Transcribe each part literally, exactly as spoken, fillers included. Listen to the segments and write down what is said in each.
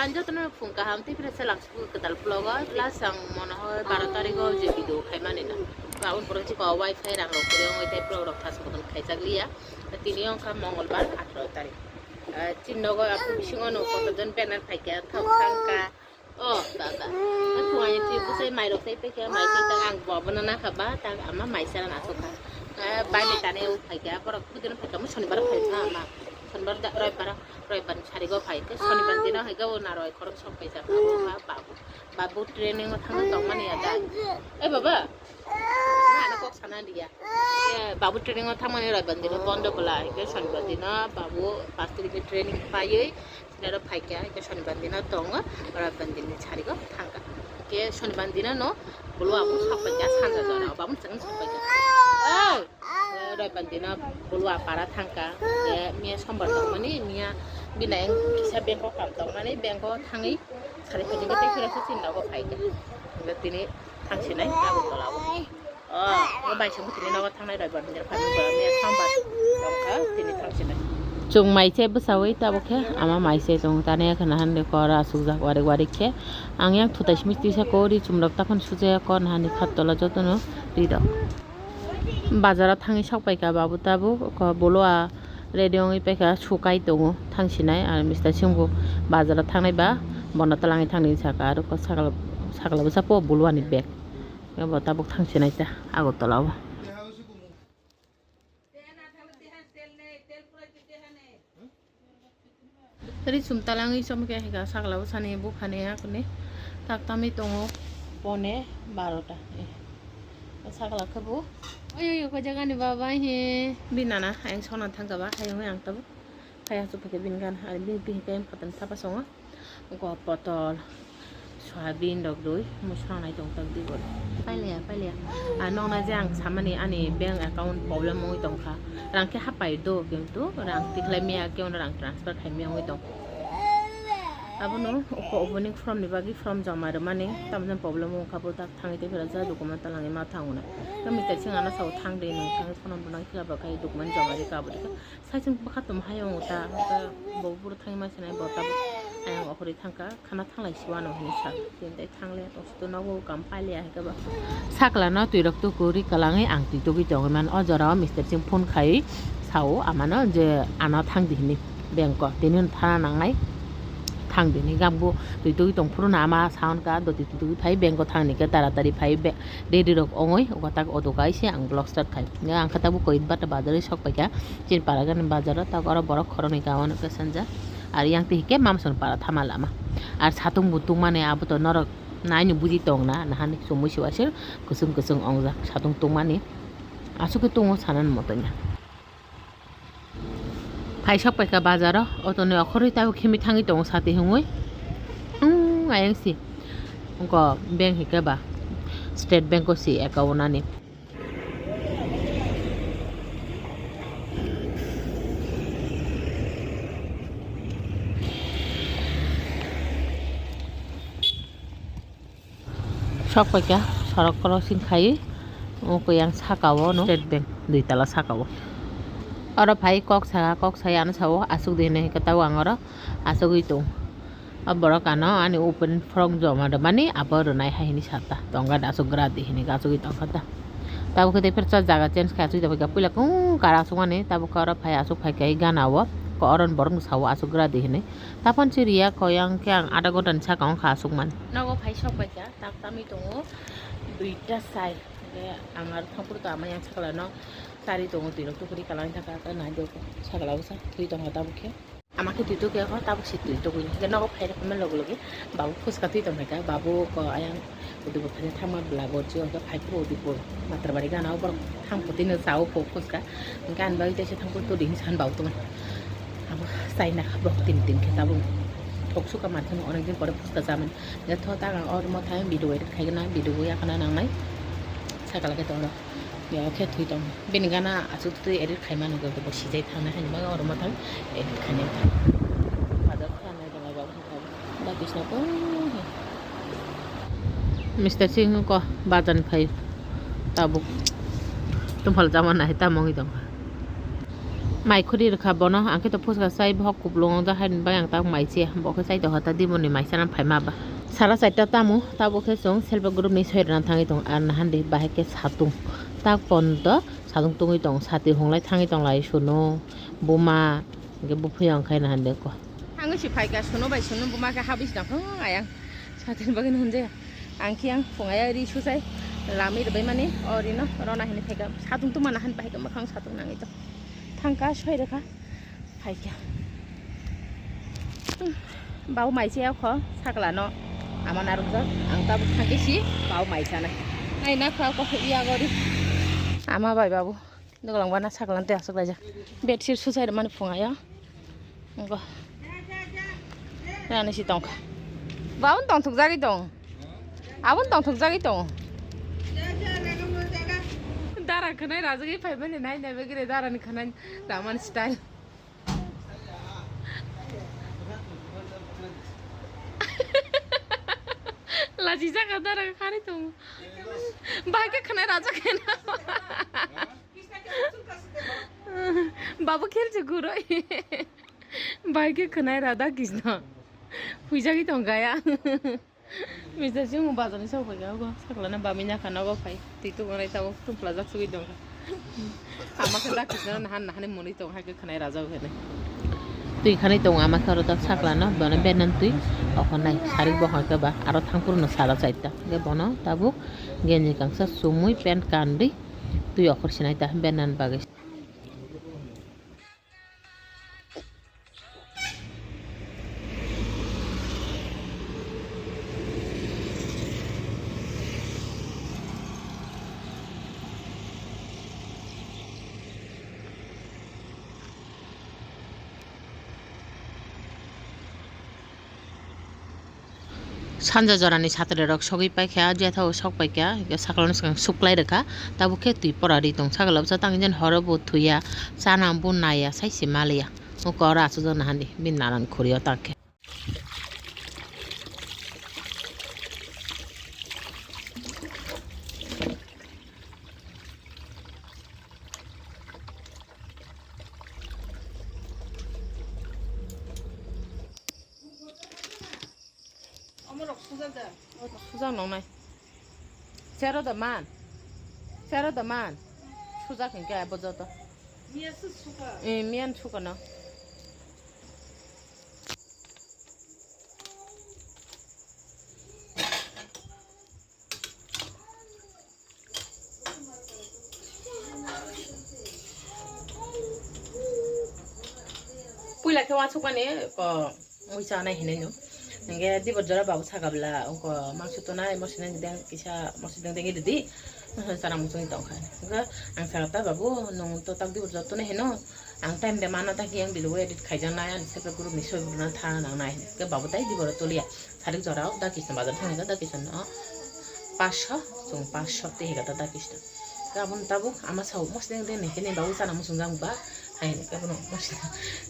Ang jotono phung kaham tei phira se langsugo kwtal vlog o. Last ang mone hoi baro tarikh o je video khaimani na. Ka un poro chiko wifi rang rok kwrwi wngwi tei vlog rok thas kotor khaichak liya. Tini wngkha Mongolbar atharo tarikh. Ah, chini nogo bisingo no kotor jon banner phaikha, thok thangkha. Oh, baba. Phung ani twi bwsai mai rok tei paikha, mai tei tak ang bo abono nakha ba, tak ama mai chana asukha. Ah, bai mai tane u phaikha, borok bwdino phaikha, mo sonibar phaikha ama. Sonibar da, roibar, roibar ni sarigo phaikha, sonibar dino haikha o naroi khorok sok paijak, abo ba babu. Babu training o thangwi tongmani ya da. Eh, baba. Na, ano kok sana dia. Eh, babu training o thangmani roibar dino bondo bwla, haikha sonibar dino babu pas tarik ni training paiwi. Sini aro phaikha, haikhe sonibar dino tongo, roibar dini sarigo thangkha. Haikhe sonibar dino no bulu abo sok paikha, sanja jora o, babu chang sok paikha. Oi! Roibar dino bulu apara thangkha. Haikhe miya sombar tongmani, miya bini kisa bank o kam tongmani, bank o thangwi sari phaidi tei phira se chini nogo phaikha. Tini thangsinai Agartala o. Oh, o bai song tini nogo thangnai roi bondini rok phaimani ba miya sombar tongkha tini thangsinai. Chwng mai se bwsawi tabuk khe ama mai se tong tani khna hande kor asukjak warik warik khe. Ang yang thutai simi tisa kori chumrok taphano sujaya kor nahani khattola jotono ri rok. Bazaro thangwi sok paikha babu tabuk ko bolo a ready wngwi paikha sukai tongo thangsinai ar Mister Singh bo bazaro thangnai ba bono twlangwi thangni saka aro ko sakla sakla bwsa po buluani bag. Abo tabuk thangsinai ta Agartala o. Ri sum talangwi som khe hika sakla bwsani buphani hakni tak tamwi tongo pone barota. Sakla khe bo oi oi ko jagani baba he. Binana ayang sona thangkha ba hayung yang tabuk. Kaya chu phikhe bini gana, bini bihikhe phatani thapa songo. Go potol, soyabin rok dui, mui swnamnai tong tak di bole. Pailiya, pailiya. Ah, nokna je ang samani ani bank account problem wngwi tongkha. Rang khe hapai do, kintu rang tikhlai miya, khe ono rang transfer khai miya wngwi tong. Abono opening form ni bagwi form joma rwmani, tamjani problem wngkha bo tak thangwi tei phira ja document talangwi ma thango na. Khe Mister Singh ano sao thang de, nung thangwi phone bo nang khila ba khai document joma rwkha abo dikhe. Saichung bwkha tongma hayung ta, ta bo buro thangwi ma sinai bo tabuk ayang okhorwi thangkha, khana thanglai siwano hinwi sa. Tini tei thangle tongsi to nogo kam pailiya hai khe ba. Sakla no twi rok tuku ri kwlangwi ang twi tugwi tongwi man o jora o Mister Singh phone khai sao ama no je ano thang di hinwi bank o tini hwn thana nangnai thang di hinwi gam bo twi tugwi tong phuru no ama sa hwn ka do twi tugwi phai bank o thang ni khe taratari phai be. Ready rok ongoi ogo tak auto kaisa ang vlog start khai. Ang khe tabuk koit bata bazar oi sok paikha. Chini para gani bazar o tak oro borok khoroknwi ka hwnwi kwchangja. Ar yang twi hike Mamson para thama lama. Ar satung bo tungmani abo to norok naini buji tong na nahani chumui se waisir kwchwng kwchwng ongjak satung tungmani. Aswk khe tungo sanani motonya. Phai sok paikha bazaro, auto ni okhorwi tabuk khimi thangwi tongo sati hwnwi. Wng ayang si. Wngkha bank hwnkhe ba State Bank o si account ani. Sok paikha sorok crossing khai, o kuyang saka o no State Bank dui tala saka o. Oro phai kok saka, kok sai ano sao aswk di hinwi hwnkhe tabuk ang oro aswgwi tong. O borok ano ani open form joma rwmani abo rwnai hai hinwi sata tongkha da aswk gra di hinwi aswgwi tongkha da. Tabuk khe tei phirsa jaga change khai aswk tongkha puila kung kara aswkmani tabuk khe oro phai aswk phai khe gana o ko oro ni borok ni sao aswk gra di hinwi. Tapan si riya koyang khe ang adha ghonta ni saka wngkha aswk man. Nogo phai sok paikha, tak tamwi tongo duita sai. Hwnkhe ang aro thangphuru to ama yang sakla no chari tongo, twi rok tuburi kalang thangkha, nai do sakla bwsa thwi tongkha tabuk khe. Ama khe twi tugwi kha, tabuk se twi tugwi. Hwnkhe nogo phai rwkha loge loge babu phuska twi tongkha, babu ko ayang. Udibo phai thangma bwla bo jio hwnkhe phai phuru udibo Matrabari gana o borok thang phuti no cha o phuska. Hwnkhe ani bagwi teisa thang phuru todi hinwi san ba utomani. Abo chaina kha borok tin tin khe tabuk. Thok suka manthano onek din pore phuska chamani. Hwnkhe tho ta ang oro mo thang video edit khai gana video bo yakana nangnai. Sakala khe tongno. Yo khe thwi tong. Bini gana aswk twi edit khai mano khe bo sijai thangna hai bagwi oro mo thang edit khai nai. Bazar khe ang nai tong bai babu. Mister Singh ko bazar ni phai tabuk. Tumphal jama nai tamo wngwi tongkha. Mai khuri rwkha bono, ang khe to phuska chai, bohok kuplung wngjak, haini bagwi ang tabuk mai chaya. Bo khe chai tongkha ta, diboni mai chana phaima ba. Sara chaita tamo, tabuk khe chwng self help group ni soi rwna thangwi tongo, ar nahan di bahai khe satung. Tak pon to satung tungwi tongo, sati hunglai thangwi tonglai suno, buma, hwnkhe buphuyang khai nahan di ko. Thangwi si phaikha suno bai suno buma khe habwi si tongkha, ayang. Satini bagwi no hwnjaya. Ang khe ang phung aya ri susai lamwi rwbaimani o rino rona hini phaikha. Satung tungma nahan bahai khe mwkhang satung nangwi tong. Thangkha soi rwkha phaikha. Bau mai chaya kho sakla no ama narwkjak. Ang tabuk thangkhe si bau mai chanai. Nai na kha kho iya gori. Ama bai babu. Dogolong bana saklan tei aswk laijak. Bedsheet susai rwmani phungayo. Wngkha. Rani si tongkha. Bo aboni tongthokjagwi tong. Aboni tongthokjagwi tong. Dara khwnai rajagwi phaimani nai nai bagwi re darani khwnai ramani style. Lachi jaka dara khani tong. Bahai khe khwnai rajak khe na. Babu khelchi guroi. Bahai khe khwnai rada kisna. Huijagwi tong gaya. Misa si mo bazar ni sok pai ga go. Sakla na bami nya khana go phai. Twi tu ngai ta go tum pla jak sugui dong. Ama khe da kisna na han na hani muni tong hai khe khwnai rajak khe. Twi khani tong ama khe oro da sakla na bana benan twi. Okho nai sarik bo hoi khe ba aro thangpuru no sara chaita. Ge bono tabuk genji kangsa sumui pant kandi. Twi okhor sinai ta benan bagwi. Sanja jorani satri rok sogwi paikha, jethao sok paikha, hingke sakla no swkang suklai rwkha, tabuk khe twi pora ri tong sakla bwsa tang jani horo bo thwiya, chana bo naiya, sai se maliya, oko oro achukjak nahandi bini nanan khuri o tang khe. Omo rok sujak da? Sujak nongnai. Sero da man. Sero da man. Sujak hinkhe abo joto. Miya se suka. Eh, miyan suka no. Puila khe uansukmani ko mui chanai hinui no. Hingke dibor jora babu saka bwla ungko mangso tonai mosideng deng kisa mosideng deng ridi. Chana muchungni tongkha. Hingke ang saka ta babu nung to tak dibor jora tonai hino. Ang time de mano ta hiyang dilo edit khaijaknai ani self group ni soi rwna tha nangnai. Hingke babu tai dibor toliya. Sarik jora o da kisna bazar thangkha da kisna no. Paso chung paso te hega da da kisna. Gabon tabuk ama sao mosdeng deng nai khe ni babu chana muchungjak ba hai ni gabon mosdeng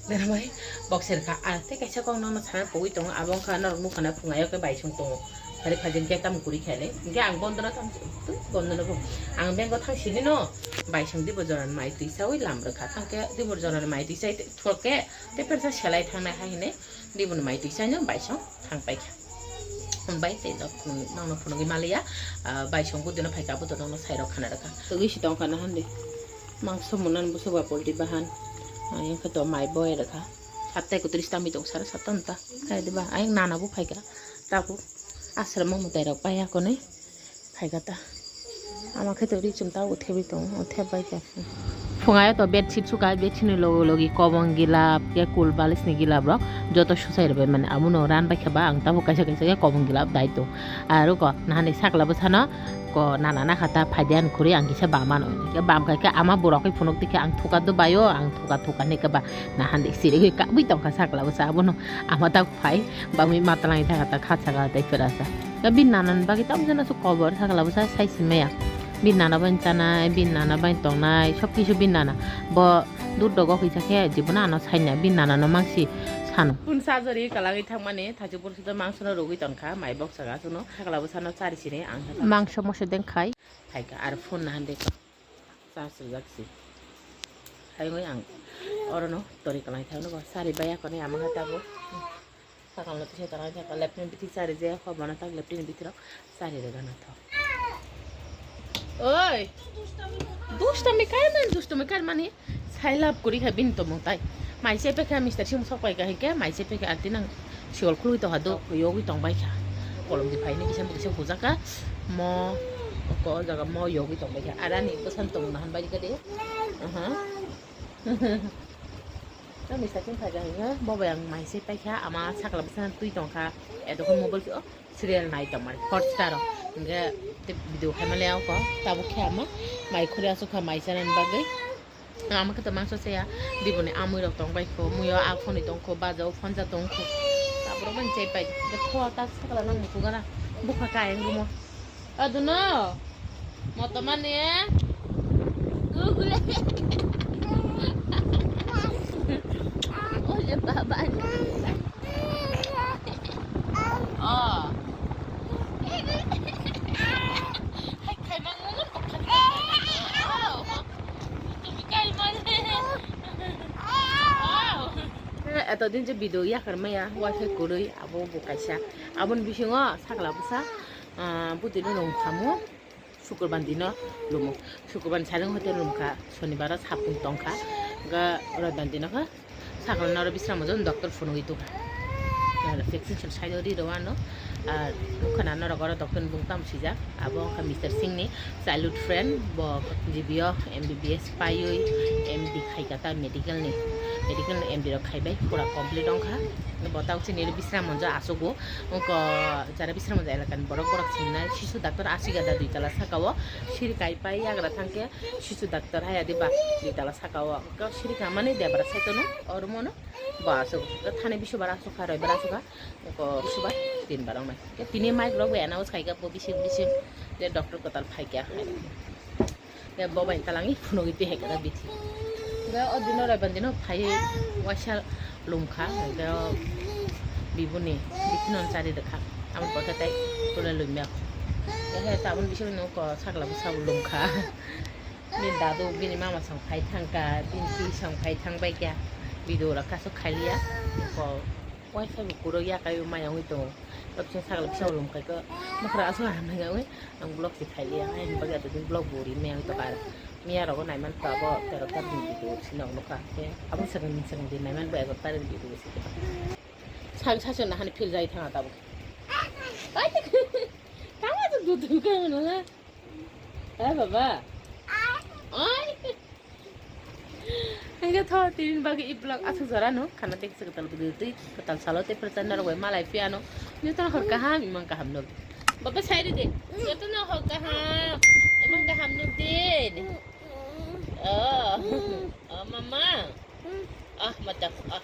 deng mai bokser kha a tei kaisa kok nono sana pogwi tongo abo wngkha norok nukha na phungai o khe bai song tongo sari phajin khe tamo kwrwi khe le hingke ang bondo no tamo twi bondo no bo ang bank o thang sini no bai song dibor jora ni mai twi chawi lam rwkha thang khe dibor jora ni mai twi chai thok khe tei persa selai thangnai hai hinui dibor ni mai twi chai no bai song thang pai kha. Hwnbai tei nok phunuk, nokno phunugwi maliya, ah, bai song buddino phaikha, buddino nokno sairok khana rwkha. Tugwi si tongkha na hwnwi. Mangso mwnani bwswk ba polti bahan. Ayang khe to mai boi rwkha. Satta ekotris tamwi tong sara satta nta. Khaidi ba ayang nana bo phaikha. Tabuk aswrwng mwtai rok paiya konwi. Phaikha ta. Ama khe to ri chum ta uthebwi tongo, uthebbai kha. Phungai to bedsheet suka, bedsheet ni logi logi kobong gilap, khe cool balis ni gilap rok joto susai rwbai mani. Abono ran bai khe ba ang tabuk kaisa kaisa khe kobong gilap dai tong. Aro ko nahani sakla bwsano ko nana nakha ta phaidi ani khuri ang kisa bam mano. Khe bam khai khe ama borok khe phunuk tikhe ang thuka do baio, ang thuka thuka ni khe ba nahani sirigwi kabui tongkha sakla bwsa abono ama tak phai. Bangwi matwlangwi thangkha ta kha saka tei pherasa. Khe bini nanani bagwi tamo jano se kobor sakla bwsa sai simaya. Bini nana bai chanai, bini nana bai tongnai, sob kisu bini nana. Bo dur dogo kisa khe jibono ano saina, bini nana no mangsi sano. Phun sajori kalangwi thangmani thaichuk borok sida mangsono rogwi tongkha, mai bok saka suno sakla bwsano chari sini ang. Mangso moso deng khai. Phaikha ar phun nahan de. Chasrijak se. Hayungwi ang Orono tori kwlai thangno bo sari baya kone ama ha tabo. Sakal no tisa tanai thaka lepni bithi sari je ho bono tak lepni bithi rok sari rega na tho. Oi. Dustami kai man, dustami kai mani. Sai lab kuri kha bini tomung tai. Mai se pekha Mister Singh sok pai ka hike, mai se pekha ati nang siol khului to hado, yogwi tong bai kha. Kolom di phai ni kisa kisa hujaka. Mo ko jaga mo yogwi tong bai kha. Arani bwsan tomung nahan bai kha de. Aha. Tamo mister Singh phaikha hwnkhe bo bai ang mai se paikha, ama sakla bwsano twi tongkha, edokhe mobile o serial nai tongmani Hotstar o, hwnkhe tei video khaima le auko tabuk khe ama mai khuri aswk kha mai chanani bagwi. Ama khe to mangso chaya, biboni amui rok tong bai kho, muiyo a phone ni tong kho, baja o phone ja tong kho, taborok bai chai pai de kho ta sakla nang mukugo na bukha ka ayang rumo. Aduno. Moto mani. Google. Oye baba. Oh. Hai khai mangu. Tumi kai mani. Oh. Eto din je video yakar maya, wifi kurui abo bo kaisa. Aboni bisingo sakla bwsa. Ah, butino rung khamu, Sukurban dino lumo. Sukurban saring hoite lumkha, Sonibaro sapung tongkha, ga Roiban dino kha, sakal noro bisramo jon doctor phunugwi tongkha. Noro vaccine side ri rwano, ar ukhana norok oro doctor ni bung tam sijak, abo wngkha mister Singh ni childhood friend, bo G B o M B B S paiwi M D khaikha ta medical ni, medical ni M D rok khaibai, pura complete wngkha. Bo ta chini bisramo jo achugo. Oko jara bisramo elakani borok borok singnai sisu doctor aswk ya da dui tala saka o siri kai pai yagra thangkhe sisu doctor haya diba dui tala saka o siri kamani debra saitono orumono bo aswk thani bisu bara aswk kha roi bara aswk kha oko bisu bar tin bar wngnai tini mic rok bai announce khaikha bo bising bising je doctor kwtal phaikha. Khe bo bai talangwi phunugwi twi hai khe bithi. Khe o dino Roiban dino phaiwi waisa lumkha, khe o bibuni bithi no chari rwkha. Amo kotha tei tula lumya. Khe he tabun bisingo nuko sakla bwsa bo lumkha. Bini dadu bini mama song phai thangkha, bini twi song phai thang baikha. Video rok kasu khailiya. Ko waisa bo kuro yakai maya wngwi tongo. Tok sing sakla bwsa bo lumkha khe. Nokra aswk hamya wngwi. Ang vlog se khailiya, ayang bagwi atodin vlog bo ri maya wngwi tongkha. Miya rogo naiman kha abo tero tar ni video se nog nukha. Khe abo swkang swkang di naiman bo egar tar ni video se. Sak sasu nahani feel jai thanga tabuk. Ai, tama tu dudu ka nala. Eh, baba. Ai. Hingke tho tini bagwi i vlog aswk jora no khana tei kisa kwtal video twi kwtal salo tei pwrwchan norok bai malai phiya no jotono hor kaham imang kaham no. Baba sai ride jotono hor kaham imang kaham no din. Oh. Oh mama. Ah mata ah.